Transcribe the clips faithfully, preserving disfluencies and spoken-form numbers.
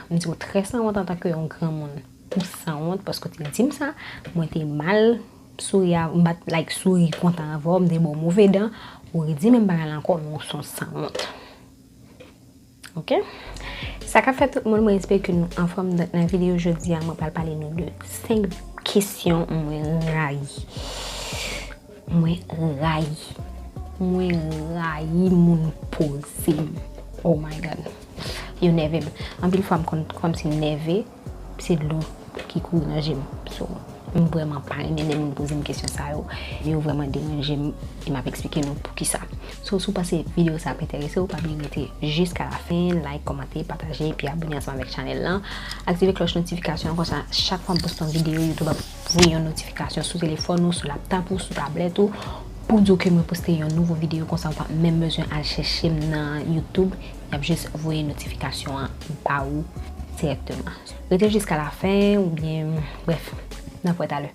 M di w trè sanwont antanke yon granmoun. Ou sanwont paske w te di m sa, mwen te mal souri a, m pa t, like, souri kontan avè w, m te ba w move dan, ou redi menm bagay la ankò, men w se yon sanwont. Ok? Sa k ap fè tout moun, mwen espere ke nou anfòm. Donk, nan videyo jodi a, mwen pral pale nou de senk kesyon mwen rayi. Mwen rayi. Mwen rayi moun poze m. Oh my God. Yo nève m. Anpil fwa m konn kòmsi m nève, se dlo ki kouri nan je m. So, m vrèman pa renmen lè moun poze m kesyon sa yo. Yo vrèman deranje m e m ap eksplike nou poukisa. So, si w panse videyo sa ap enterese w, pa bliye rete jiska la fen, like, kòmante, pataje, epi abone ansanm avèk chanèl lan. Aktive klòch notifikasyon an, konsa chak fwa m poste yon videyo, YouTube ap voye yon notifikasyon sou telefòn ou, sou laptop ou, sou tablèt ou, pou di w ke mwen poste yon nouvo videyo, konsa w p ap menm bezwen al chèche m nan YouTube, y ap jis voye notifikasyon an ba ou dirèkteman. Rete jiska la fen, oubyen, brèf, n ap wè talè.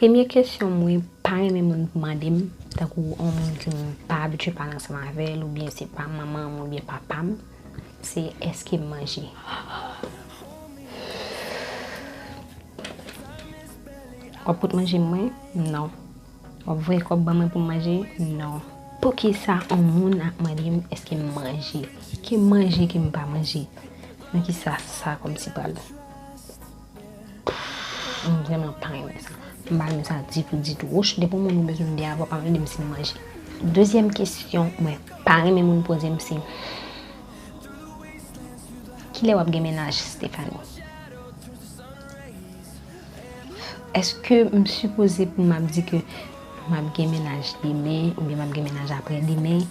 Premye kesyon, mwen pa renmen moun mande m, tankou yon moun ke m pa abitye pale ansanm avè l, oubyen se pa manman m oubyen papa m, se èske m manje. W ap pot manje mwen? Non. W ap voye kòb ban mwen pou m manje? Non. Poukisa yon moun ap mande m èske m manje? Ki manje ke m pa manje? Nan kisa sa kòmsi pral? M vrèman pa renmen sa. M pa renmen sa ditou, ditou. Wouch, depi yon moun ou bezwen m byen avè w, pa mande m si m manje. Dezyèm kesyon, mwen pa renmen moun poze m se, kilè w ap gen mennaj, Stephanie? Èske m sipoze pou m ap di ke m ap gen mennaj demen, oubyen m ap gen mennaj aprè demen,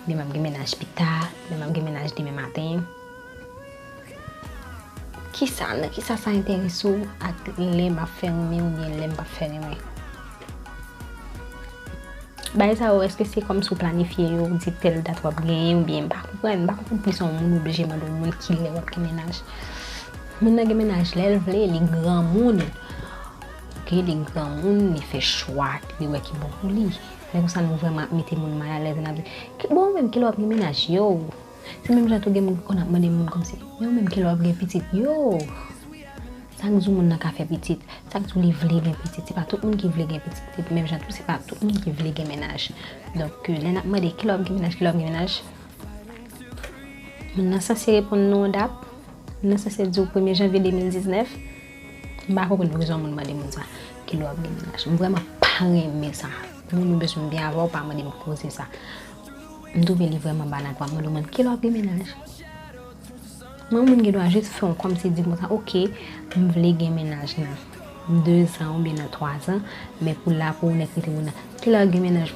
oubyen m ap gen mennaj pita, oubyen m ap gen mennaj demen maten? Kisa, nan kisa sa enterese w ak lè m ap fè renmen oubyen lè m p ap fè renmen? Bagay sa yo, èske se kòmsi w planifye yo, w di tèl dat w ap genyen, oubyen m pa konprann, m pa konprann poukisa yon moun oblije mande yon moun kilè w ap gen mennaj. Moun nan gen mennaj lè l vle, li granmoun. Ok, li granmoun, li fè chwa, li wè ki bon pou li. Lè konsa nou vrèman ap mete moun malalèz, n ap di, "Ki, bon, ou menm kilè w ap gen mennaj?" Yo, se menm jan tou gen moun ki konn ap mande moun kòmsi, "Men ou menm kilè w ap gen pitit?" Yo, sa k di w moun nan ka fè pitit? Sa k di w li vle gen pitit? Se pa tout moun ki vle gen pitit. Epi menm jan tou, se pa tout moun ki vle gen mennaj. Donk, lè n ap mande kilè w ap gen mennaj, kilè w ap gen mennaj, moun nan sanse reponn nou yon dat. Moun nan sanse di w premye janvye de mil diznèf. M pa konprann poukisa yon moun mande moun sa, kilè w ap gen mennaj. M vrèman pa renmen sa. Moun ou bezwen byen avè w pa mande m koze sa. M twouve li vrèman banal pou w ap mande yon moun kilè w ap gen mennaj. Mwen, yon moun gen dwa jis fè yon kòmsi di konsa, "Ok, m vle gen mennaj nan de zan oubyen nan twa zan, men pou la, pou w nèk rete moun nan. Kilè w ap gen mennaj?"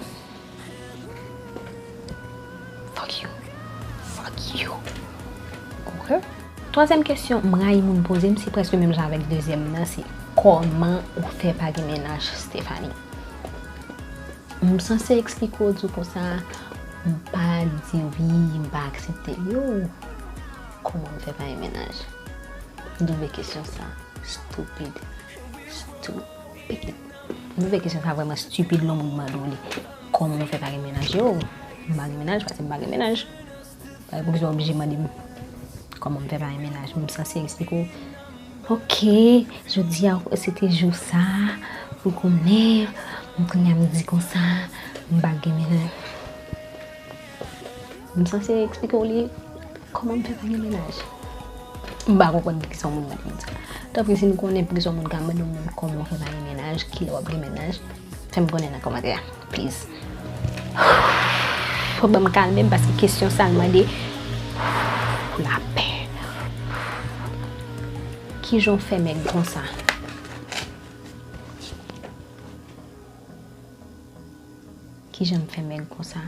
Fuck you. Fuck you. Ok? Twazyèm kesyon, m rayi moun poze m, se prèske menm jan avèk dezyèm nan, se kòman ou fè pa gen mennaj, Stephanie? M sanse eksplike w, di w konsa, m pa di wi, m pa aksepte. Yo, kòman m fè pa gen mennaj? M twouve kesyon sa stupid. Stupid. M twouve kesyon sa vrèman stupid lè yon moun mande w li. Kòman w fè pa gen mennaj? Yo, m pa gen mennaj paske m pa gen mennaj. Bagay poukisa w oblije mande m kòman m fè pa gen mennaj? M sanse eksplike w. Ok, jodi a se te jou sa, pou konnen, m kounye a m di konsa, m pa gen mennaj. M sanse eksplike w li, kòman m fè pa gen mennaj? M pa konprann poukisa yon moun mande m sa. Tanpri, si nou konnen poukisa yon moun ka mande yon moun kòman w fè pa gen mennaj, kilè w ap gen mennaj, fè m konnen nan kòmantè a, please. Fò ban m kalme m paske kesyon sa l mande, lapè. Kijan w fè mèg konsa? Kijan m fè mèg konsa?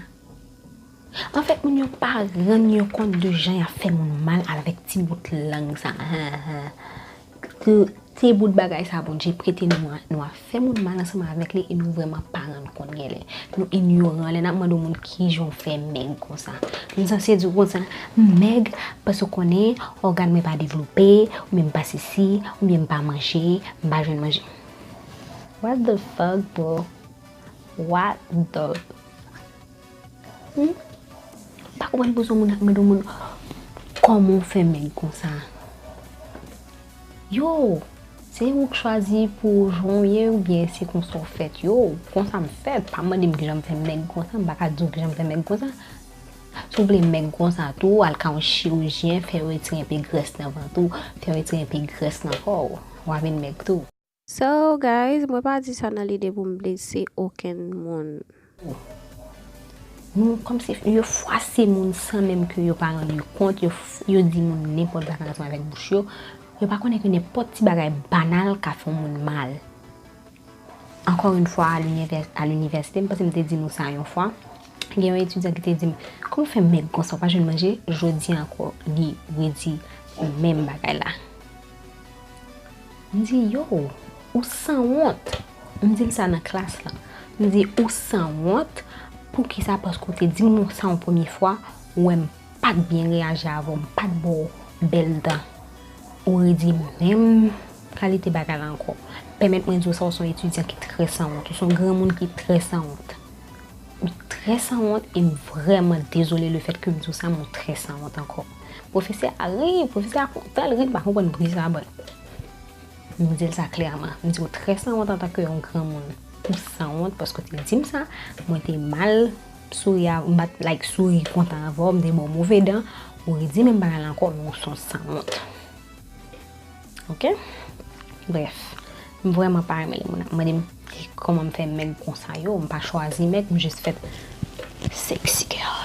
Anfèt, moun yo pa rann yo kont de jan y ap fè moun mal avèk ti bout lang sa. Prete bout bagay sa Bondye prete nou an, nou ap fè moun mal ansanm avèk li e nou vrèman pa rann kont genlè. Nou inyoran lè n ap mande yon moun kijan w fè mèg konsa. M sanse di w konsa, m mèg paske w konnen ògàn mwen pa devlope, oubyen m pa sesi, oubyen m pa manje, m pa jwenn manje. What the fuck, bro? What the Hmm? Pa konprann pou sa moun ap mande yon moun kòman w fè mèg konsa. Yo, se ou k chwazi pou jan w ye oubyen se konsa w fèt. Yo, konsa m fèt. Pa mande m kijan m fè mèg konsa, m pa ka di w kijan m fè mèg konsa. Si w vle mèg konsa tou, al ka yon chirijyen, fè yo retire enpe grès nan vant ou, fè yo retire enpe grès nan kò w. W a vin mèg tou. So, guys, mwen pa di sa nan lide pou m blese okenn moun. Nou, kòmsi yo fwase moun san menm ke yo pa rann yo kont, yo, yo di moun nenpòt bagay ansanm avèk bouch yo. Yo pa konnen ke nenpòt ti bagay banal ka fè yon moun mal. Encore une fois, à l'univè-, à l'université, m panse m te di nou sa yon fwa. Gen yon etidyan ki te di m, "Kòman w fè mèg konsa, w pa jwenn manje?" Jodi a ankò, li redi menm bagay la. M di, "Yo, ou sanwont." M di l sa nan klas la. M di, "Ou sanwont? Poukisa?" Paske w te di m sa yon premye fwa, ou wè m pa t byen reyaji avè w, m pa t ba w bèl dan. Ou redi menm kalite bagay la ankò. Pèmèt mwen di w sa, ou se yon etidyan ki trè sanwont. Ou se yon granmoun ki trè sanwont. Ou trè sanwont e m vrèman dezole lefètke m di w sa, men ou trè sanwont ankò. Pwofesè a ri, pwofesè a kontan, l ri, l pa konprann bri sa a ban l. M di l sa klèman. M di w trè sanwont antanke yon granmoun. Ou sanwont paske w te di m sa, mwen te mal souri a, m pa t, like, souri kontan avè w, m te ba w move dan, ou redi menm bagay la ankò, men ou se yon sanwont. Ok? Bref, m vrèman pa renmen lè moun ap mande m kòman m fè mèg konsa yo, m pa chwazi mèg, m jis fèt sexy girl.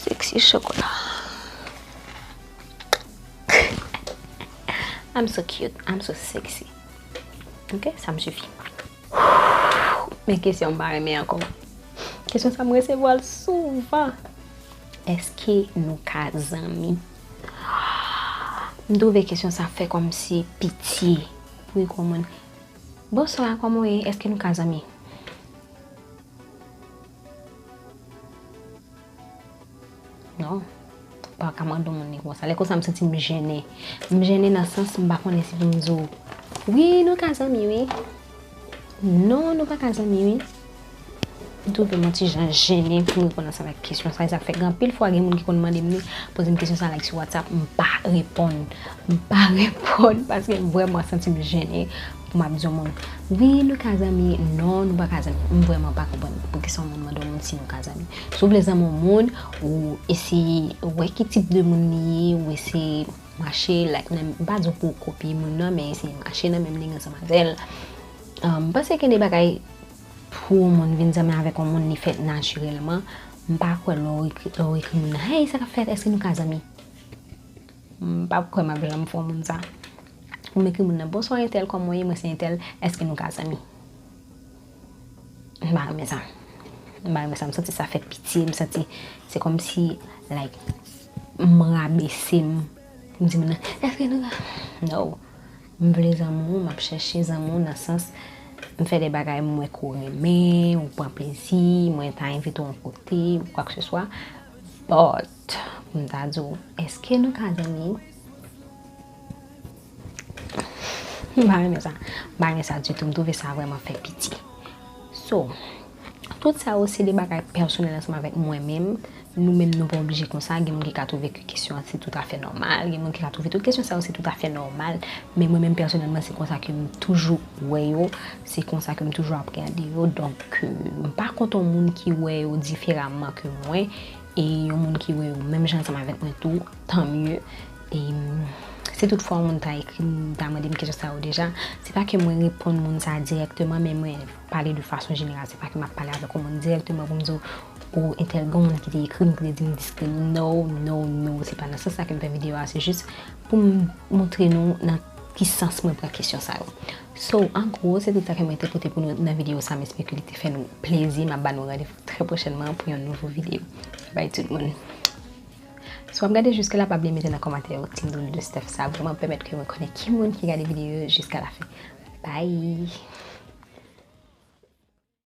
Sexy chokola. I'm so cute, I'm so sexy. Ok, sa m sifi. Men kesyon m pa renmen ankò. Kesyon sa m resevwa l souvan. Èske nou ka zanmi? M twouve kesyon sa fè kòmsi pitye pou yon moun. Bonswa, kòman w ye? Èske nou ka zanmi? Non. Ou pa ka mande yon moun li konsa. Lè konsa, m santi m jennen. M jennen nan sans, m pa konnen si pou m di w, "Wi, nou ka zanmi, wi." Non, nou pa ka zanmi, wi. M twouve m yon ti jan jennen pou m reponn ansanm ak kesyon sa. E sa k fè gen anpil fwa gen moun ki konn mande m li, poze m kesyon sa, like, sou WhatsApp, m pa reponn. M pa reponn paske m vrèman santi m jennen pou m ap di yon moun, "Wi, nou ka zanmi." Non, nou pa ka zanmi. M vrèman pa konprann poukisa yon moun mande yon moun si nou ka zanmi. Si w vle zanmi yon moun, ou eseye wè ki tip de moun li ye, ou eseye mache, like, nan, m pa di w pou w kopye moun nan, men eseye mache nan menm liy ansanm avè l. Um, m panse gen de bagay pou yon moun vin zanmi avèk yon moun, li fèt natirèlman. M pa kwè lè w ekri, lè w ekri moun nan, "Hey, sa k ap fèt? Èske nou ka zanmi?" M p ap kwè m ap janm fè yon moun sa. Ou m ekri moun nan, "Bonswa entèl, kòman w ye? Mwen se entèl, èske nou ka zanmi?" M pa renmen sa. M pa renmen sa. M santi sa fè pitye. M santi se kòmsi, like, m rabese m. M di moun nan, "Èske nou ka?" No. M vle zanmi w, m ap chèche zanmi w nan sans, m fè de bagay, m wè ke w renmen, ou pran plezi, mwen ta envite w yon kote, ou kwa ke se swa. But, pou m ta di w, èske nou ka zanmi? M pa renmen sa. M pa renmen sa ditou. M twouve sa vrèman fè pitye. So, tout sa yo se de bagay pèsonèl ansanm avèk mwen menm. Nou menm, nou pa oblije konsa. Gen moun ki ka twouve ke kesyon an se toutafè nòmal. Gen moun ki ka twouve tout kesyon sa yo se toutafè nòmal. Men mwen menm, pèsonèlman, se konsa ke m toujou wè yo. Se konsa ke m toujou apreyande yo. Donk, euh, m pa kont yon moun ki wè yo diferaman ke mwen. E yon moun ki wè yo menm jan ansanm avèk mwen tou, tanmye. E, mm, si toutfwa yon moun ta ekri m, ta mande m kesyon sa yo deja, se pa ke mwen reponn moun sa a dirèkteman, men mwen pale de fason jeneral. Se pa ke m ap pale avèk yon moun dirèkteman pou m di w, "O, entèl, gen yon moun ki te ekri m, ki te di m diskrimin." No, no, no, se pa nan sans sa ke m fè videyo a, se jis pou m montre nou nan ki sans mwen pran kesyon sa yo. So, an gwo, se tout sa ke mwen te pote pou nou nan videyo sa. M espere ke li te fè nou plezi. M ap ba nou randevou trè pwochènman pou yon nouvo videyo. Bye tout moun. Si w ap gade jiska la, pa bliye mete nan kòmantè yo, Team Doudou de Steph, sa vrèman pèmèt ke mwen konnen ki moun ki gade videyo yo jiska la fen. Bye!